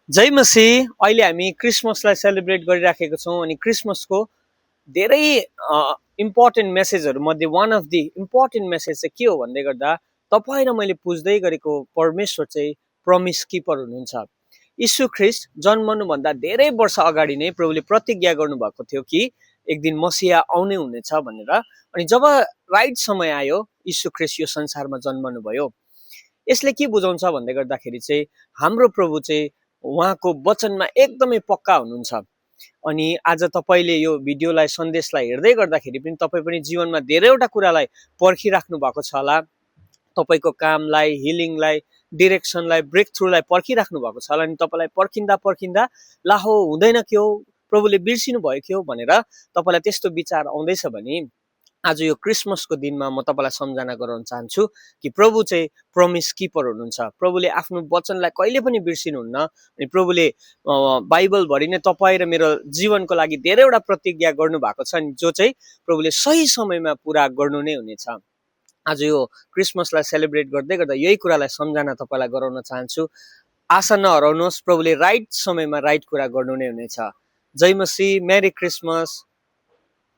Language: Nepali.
जय मसीह। अहिले हामी क्रिसमसलाई सेलिब्रेट गरिराखेको छौँ अनि क्रिसमसको धेरै इम्पोर्टेन्ट मेसेजहरू मध्ये one of the important message चाहिँ के हो भन्दै गर्दा तपाईँ र मैले पुज्दै गरेको परमेश्वर चाहिँ प्रमिस किपर हुनुहुन्छ। यीशु ख्रिस्ट जन्मनुभन्दा धेरै वर्ष अगाडि नै प्रभुले प्रतिज्ञा गर्नुभएको थियो कि एक दिन मसिहा आउने हुनेछ भनेर। अनि जब राइट समय आयो यीशु ख्रिस्ट यो संसारमा जन्मनु भयो। यसले के बुझाउँछ भन्दै गर्दाखेरि चाहिँ हाम्रो प्रभु चाहिँ उहाँको वचनमा एकदमै पक्का हुनुहुन्छ। अनि आज तपाईँले यो भिडियोलाई सन्देशलाई हेर्दै गर्दाखेरि पनि तपाईँ पनि जीवनमा धेरैवटा कुरालाई पर्खिराख्नु भएको छ होला। तपाईँको कामलाई, हिलिङलाई, डिरेक्सनलाई, ब्रेक थ्रुलाई पर्खिराख्नु भएको छ होला। अनि तपाईँलाई पर्खिँदा पर्खिँदा ला हो हुँदैन के हो, प्रभुले बिर्सिनु भयो के हो भनेर तपाईँलाई त्यस्तो विचार आउँदैछ भने आज यो क्रिसमसको दिनमा म तपाईँलाई सम्झना गराउन चाहन्छु कि प्रभु चाहिँ प्रमिस किपर हुनुहुन्छ। प्रभुले आफ्नो वचनलाई कहिले पनि बिर्सिनुहुन्न। अनि प्रभुले बाइबलभरि नै तपाईँ र मेरो जीवनको लागि धेरैवटा प्रतिज्ञा गर्नुभएको छ नि, जो चाहिँ प्रभुले सही समयमा पुरा गर्नु नै हुनेछ। आज यो क्रिसमसलाई सेलिब्रेट गर्दै गर्दा यही कुरालाई सम्झना तपाईँलाई गराउन चाहन्छु। आशा नहराउनुहोस्, प्रभुले राइट समयमा राइट कुरा गर्नु नै हुनेछ। जय मसीह, मेरी क्रिसमस।